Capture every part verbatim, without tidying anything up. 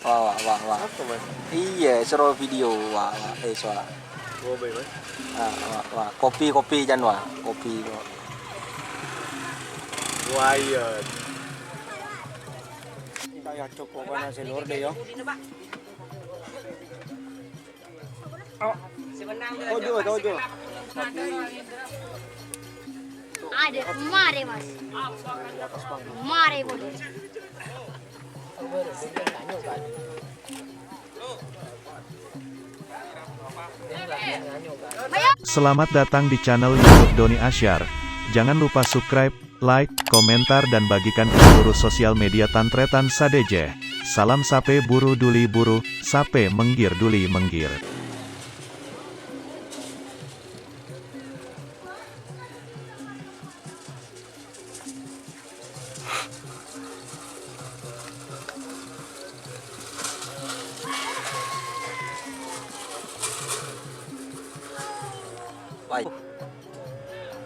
Wah, wah, wah, wah. Apa, Mas? Iyâ, soro video. Wah, wah, eh, soal. Ngopi, Mas? Wah, wah, wah. Kopi, kopi, jân, wah. Kopi, wah. Wah, iyâ. Entar yâ, Cok, pokokna sè lor deh, yâ. Toju', toju'. Ada, mari, Mas. Mari, Bos. Selamat datang di channel YouTube Doni Asyar. Jangan lupa subscribe, like, komentar, dan bagikan ke seluruh sosial media tan-tarètan sadhâjâ. Salam sapè buru duli buru, sapè mèngghir duli mèngghir.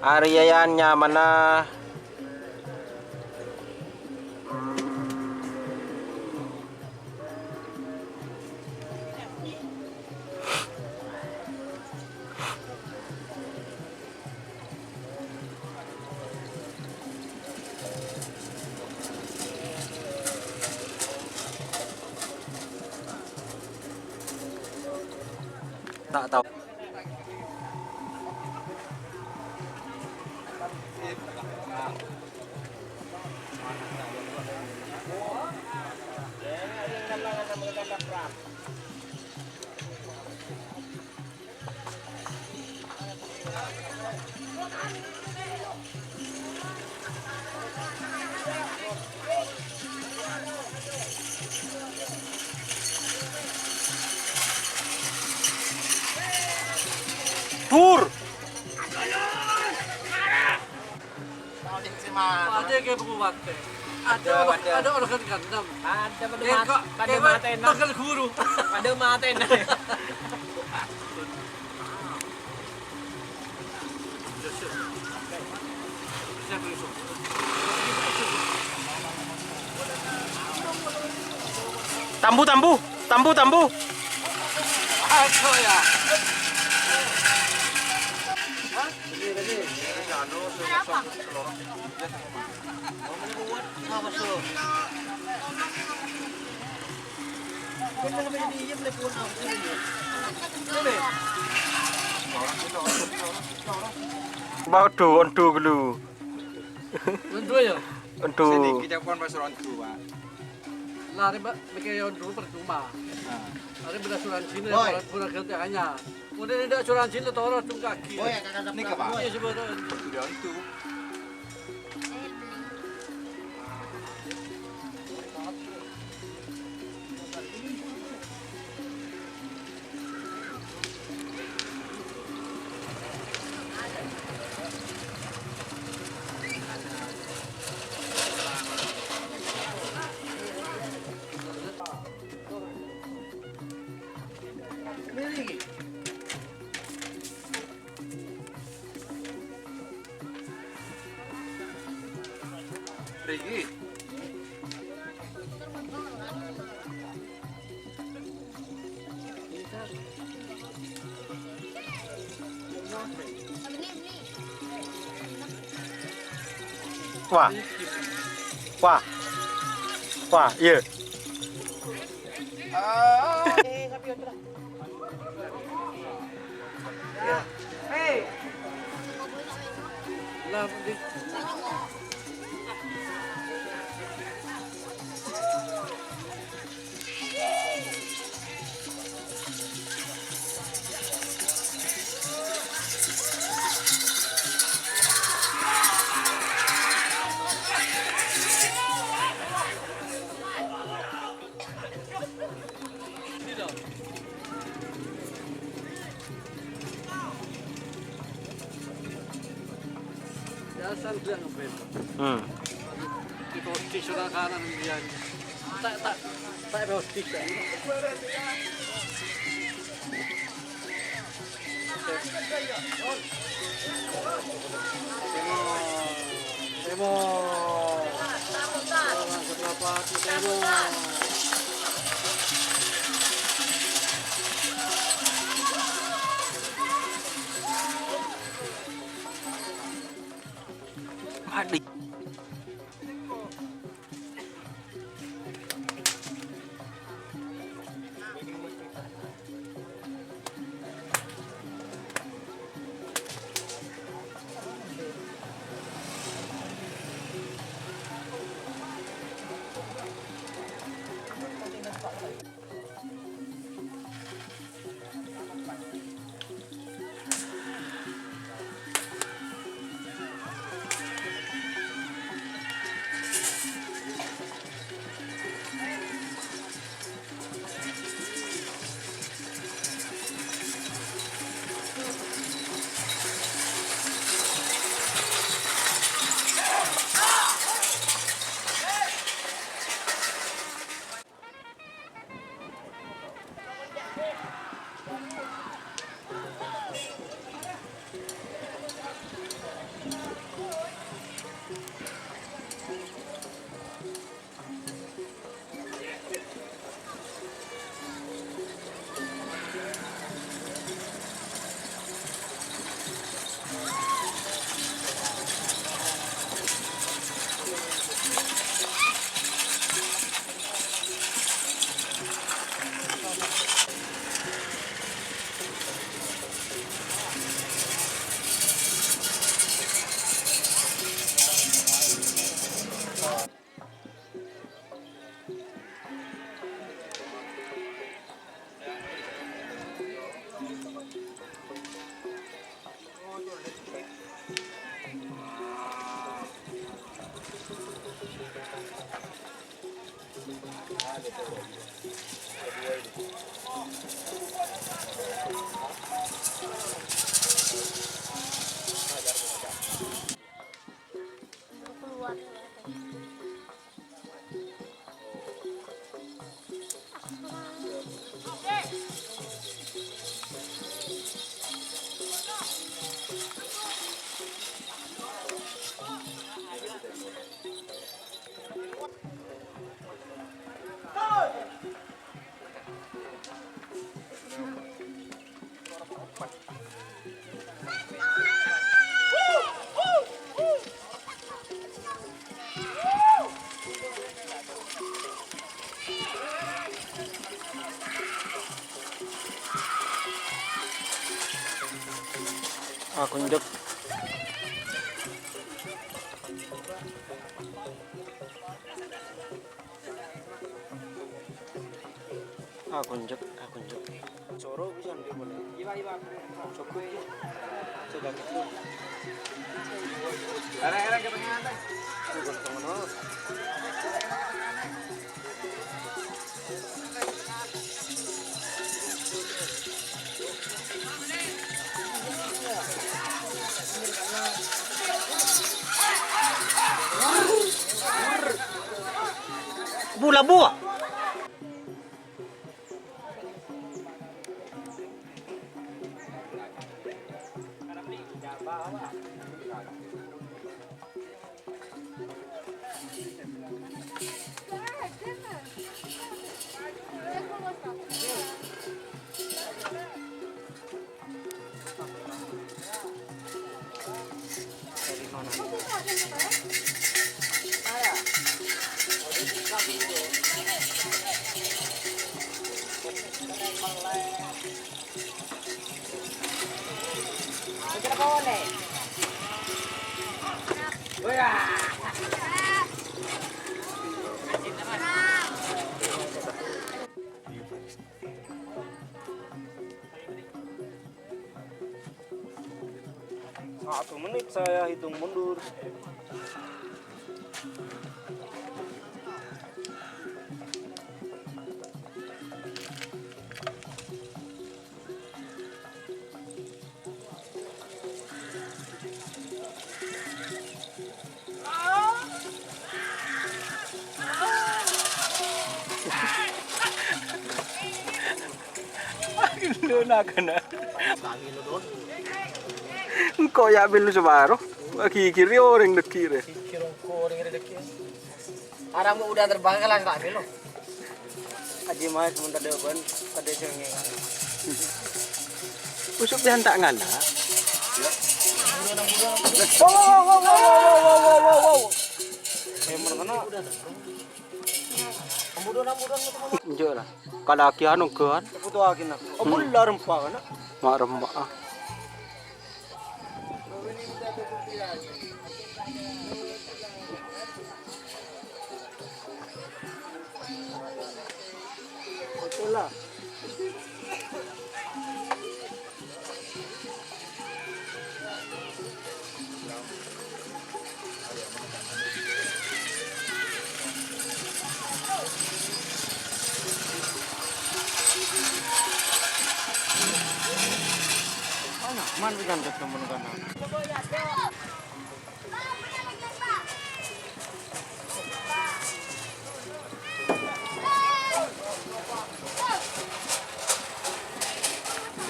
Arèya yâ nyamana. Ta' tao. Dur. Ada kayak buku waktu. Ada, ada, ada organ gandam. Ada pada mati, pada mati, tegal guru. Pada mati. Tambu, tambu, tambu, tambu. Waduh, ondu ghâllu. Ondu yâ? Ondu. Sini, kita pun masuk ondu, Pak. Lah, arè, Pak, mikir ondu percuma. Nah. Arè bâdâ asuransi, pura-pura ganti anyar. Udah tidak asuransi, toro cungkaki. Nèka, Pak. Iyâ, sebenarnya. Ondu. Riki. Wah. Wah. Wah, iyâ. Biasa dia ngeband. Hmm. Di posisi sebelah kanan dia. Tak, tak, tak ada posisi. Temo. Temo. Temo. Adik. Akonjek. Akonjek, akonjek. Soro bisa ambil boleh. Iya, iya. Cukup, ya. Sudah gitu. Arah-arah ke tengah, Teh. Cukup, teman. Bula bua. Satu menit saya hitung mundur. Gila, nak, nak. Engko' ya' melu saparo. Gigir orèng dâgghi' rè. Gigir engko' orèng dâgghi'. Arang mau udah terbang ke langit, melu. Aji Mas, mun tadâ' bân, tadâ' sè ngènga'. Usop yan ta' ngala'. Enjâ' la. Kalaghi anu ghân. Foto akhirnya. Apa la rempa kana? Ma' rempa, ah. Foto la.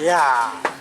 Iyâ.